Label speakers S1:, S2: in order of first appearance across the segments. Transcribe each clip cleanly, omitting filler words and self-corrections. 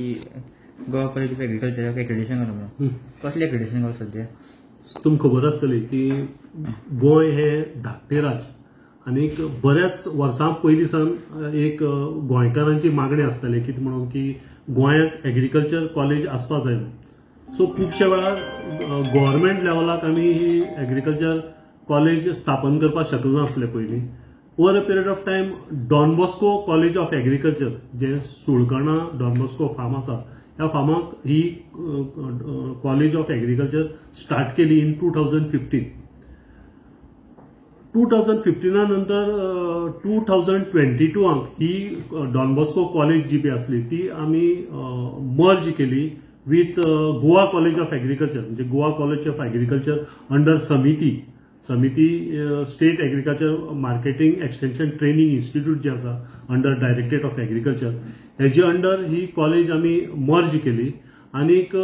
S1: की Goa college of एग्रीकल्चराक accreditation घालूं म्हणून. कसलें एक्रेडिटेशन गावता सद्या?
S2: तुमकां खबर आसतली की गोंय हें धाकटें राज्य आनीक बऱ्याच वर्सां पयलीं सावन एक गोंयकारांची मागणी आसताली कितें म्हणून की गोंयांत एग्रीकल्चर कॉलेज आसपा जाय म्हणून. सो खुबशे वेळार गव्हर्मेंट लेवलाक आमी ही एग्रीकल्चर कॉलेज स्थापन करपाक शकनासले पयलीं. Over a period of time Don Bosco College of Agriculture जें सुळकणा डॉन बॉस्को फार्म आसा, ह्या फार्माक ही कॉलेज ऑफ एग्रीकल्चर स्टार्ट केली इन 2015. 2015 नंतर 2022 ही डॉन बॉस्को कॉलेज जी पळय आसली ती आमी मर्ज केली with Goa College of Agriculture, म्हणजे Goa College of Agriculture under समिती समिती State Agriculture Marketing Extension Training Institute जे आसा अंडर डायरेक्टरेट ऑफ एग्रीकल्चर, हेजे अंडर ही कॉलेज आमी मर्ज केली. आनीक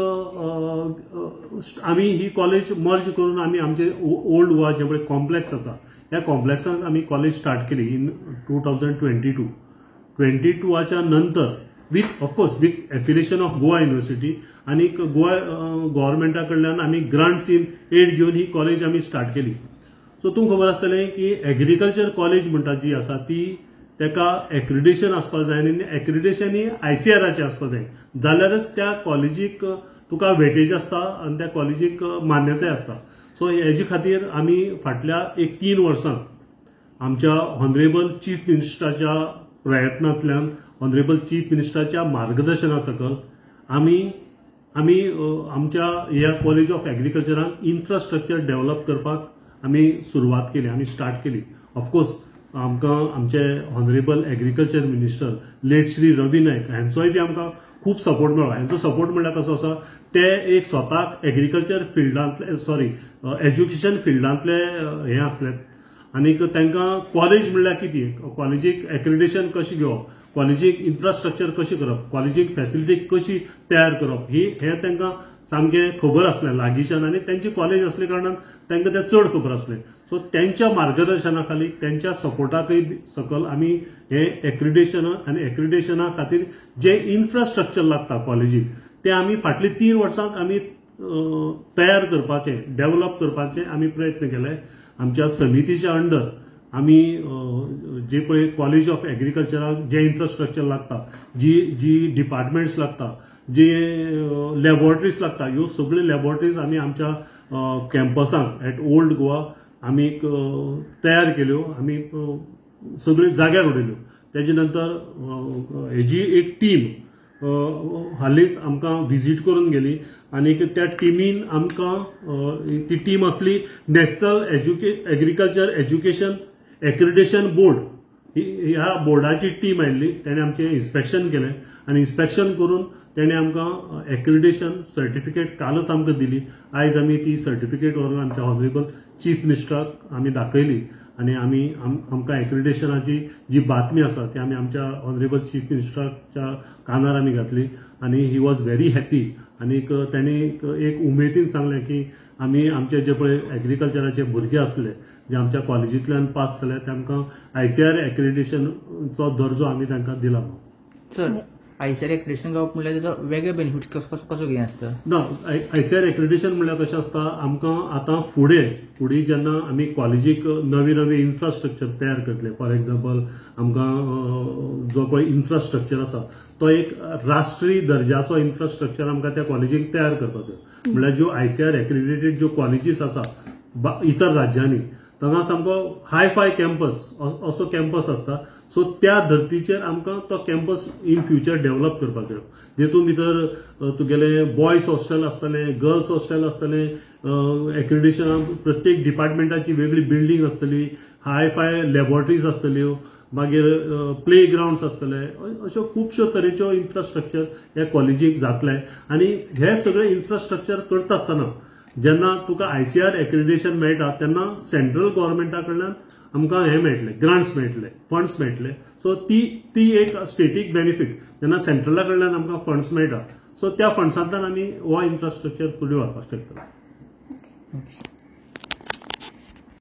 S2: आमी ही कॉलेज मर्ज करून आमी आमचे ओल्ड गोवा जे पळय कॉम्प्लेक्स आसा ह्या कॉम्प्लेक्सांत आमी कॉलेज स्टार्ट केली इन 2022. 22च्या नंतर with of course with affiliation of Goa University आनीक गोवा गव्हर्मेंटा कडल्यान आमी ग्रांट्स इन एड घेवन ही कॉलेज आमी स्टार्ट केली. सो तुमकां खबर आसतलें की एग्रीकल्चर कॉलेज म्हणटा जी आसा ती तेका एक्रिडिटेशन आसपाक जाय आनी एक्रिडिटेशन ही आयसीआराचें आसपाक जाय, जाल्यारच त्या कॉलेजीक तुका वेटेज आसता आनी त्या कॉलेजीक मान्यताय आसता. सो हेजे खातीर आमी फाटल्या एक 3 वर्सां आमच्या ऑनरेबल चीफ मिनिस्टराच्या प्रयत्नांतल्यान, ऑनरेबल चीफ मिनिस्टराच्या मार्गदर्शना सकल आमी आमी आमच्या ह्या कॉलेज ऑफ एग्रीकल्चराक इन्फ्रास्ट्रक्चर डेव्हलप करपाक आमी सुरवात केली, आमी स्टार्ट केली. ऑफकोर्स आमकां आमचे honourable agriculture minister late Shri Ravi Naik हांचोय बी आमकां खूब सपोर्ट मेळ्ळो. हांचो सपोर्ट म्हणल्यार कसो आसा, ते एक स्वताक एग्रीकल्चर फिल्डांतले सॉरी एज्युकेशन फिल्डांतले हें आसले आनीक तांकां कॉलेज म्हणल्यार कितें, कॉलेजीक एक्रिडिटेशन कशें घेवप, कॉलेजीक इन्फ्रास्ट्रक्चर कशें करप, कॉलेजीक फॅसिलिटी कशी तयार करप, ही हें तांकां सामकें खबर आसलें लागींच्यान आनी तेंची कॉलेज आसले कारणान तांकां तें चड खबर आसलें. सो तेंच्या मार्गदर्शना खाली, तेंच्या सपोर्टाकय सकल आमी हें एक्रिडिटेशन आनी एक्रिडिटेशना खातीर जें इन्फ्रास्ट्रक्चर लागता कॉलेजीक तें आमी फाटली 3 वर्सांक आमी तयार करपाचें, डेव्हलप करपाचें आमी प्रयत्न केले. आमच्या समितीच्या अंडर आमी जे पळय कॉलेज ऑफ एग्रीकल्चराक जें इन्फ्रास्ट्रक्चर लागता, जी जी डिपार्टमेंट्स लागता, जे लॅबोरेटरीज लागता, ह्यो सगळ्यो लॅबोरेटरीज आमी आमच्या कॅम्पसांत एट ओल्ड गोवा आमी तयार केल्यो, आमी सगळ्यो जाग्यार उडयल्यो. तेजे नंतर हेजी एक टीम हालींच आमकां विजीट करून गेली आनीक त्या टिमीन आमकां, ती टीम आसली National Agriculture Education Accreditation Board, ह्या बोर्डाची टीम आयिल्ली. तेणें आमचें इन्स्पेक्शन केलें आनी इन्स्पेक्शन करून तेणें आमकां एक्रिडिटेशन सर्टिफिकेट कालच आमकां दिली. आयज आमी ती सर्टिफिकेट व्हरून आमच्या ऑनरेबल चीफ मिनिस्टराक आमी दाखयली आनी आमी आमकां एक्रिडिटेशनाची जी बातमी आसा ती आमी आमच्या ऑनरेबल चीफ मिनिस्टराच्या कानार आमी घातली आनी he was very happy. आनीक तेणी एक उमेदीन सांगलें की आमी आमचे जे पळय एग्रीकल्चराचे भुरगे आसले जे आमच्या कॉलेजींतल्यान पास जाले तांकां आयसीआर एक्रिडिटेशनचो दर्जो आमी तांकां दिला.
S1: सर, आयसीआर एक्रिडिटेशन गावप म्हणल्यार तेजो वेगळे बेनिफिट्स कसो कसो कितें आसता?
S2: ना, आयसीआर एक्रिडिटेशन म्हणल्यार कशें आसता, आमकां आतां फुडें फुडें जेन्ना आमी कॉलेजीक नवी नवी इन्फ्रास्ट्रक्चर तयार करतले, फॉर एग्जाम्पल आमकां जो पळय इन्फ्रास्ट्रक्चर आसा तो एक राष्ट्रीय दर्जाचो इन्फ्रास्ट्रक्चर आमकां त्या कॉलेजीक तयार करपाचो. म्हणल्यार ज्यो आयसीआर एक्रिडिटेड ज्यो कॉलेजीस आसा इतर राज्यांनी थंगा सामको हाय फाय कॅम्पस असो कॅम्पस आसता. सो त्या धर्तीचेर आमकां तो कॅम्पस इन फ्युचर डेव्हलप करपाक जाय. जेतून भितर तुगेले बॉयज हॉस्टेल आसतलें, गर्ल्स हॉस्टेल आसतलें, एक्रिडिटेशनाक प्रत्येक डिपार्टमेंटाची वेगळी बिल्डींग आसतली, हाय फाय लॅबोरेटरीज आसतल्यो, मागीर प्ले ग्रावंड्स आसतले, अश्यो खुबश्यो तरेच्यो इन्फ्रास्ट्रक्चर ह्या कॉलेजीक जातले. आनी हे सगळे इन्फ्रास्ट्रक्चर करता आसतना जेन्ना तुका आयसीआर एक्रिडिटेशन मेळटा तेन्ना सेंट्रल गव्हर्मेंटा कडल्यान आमकां हें मेळटलें, ग्रांट्स मेळटले, फंड्स मेळटले. सो ती ती एक स्टेटीक बेनिफीट जेन्ना सेंट्रला कडल्यान आमकां फंड्स मेळटा, सो त्या फंड्सांतल्यान आमी हो इन्फ्रास्ट्रक्चर फुडें व्हरपाक शकतले.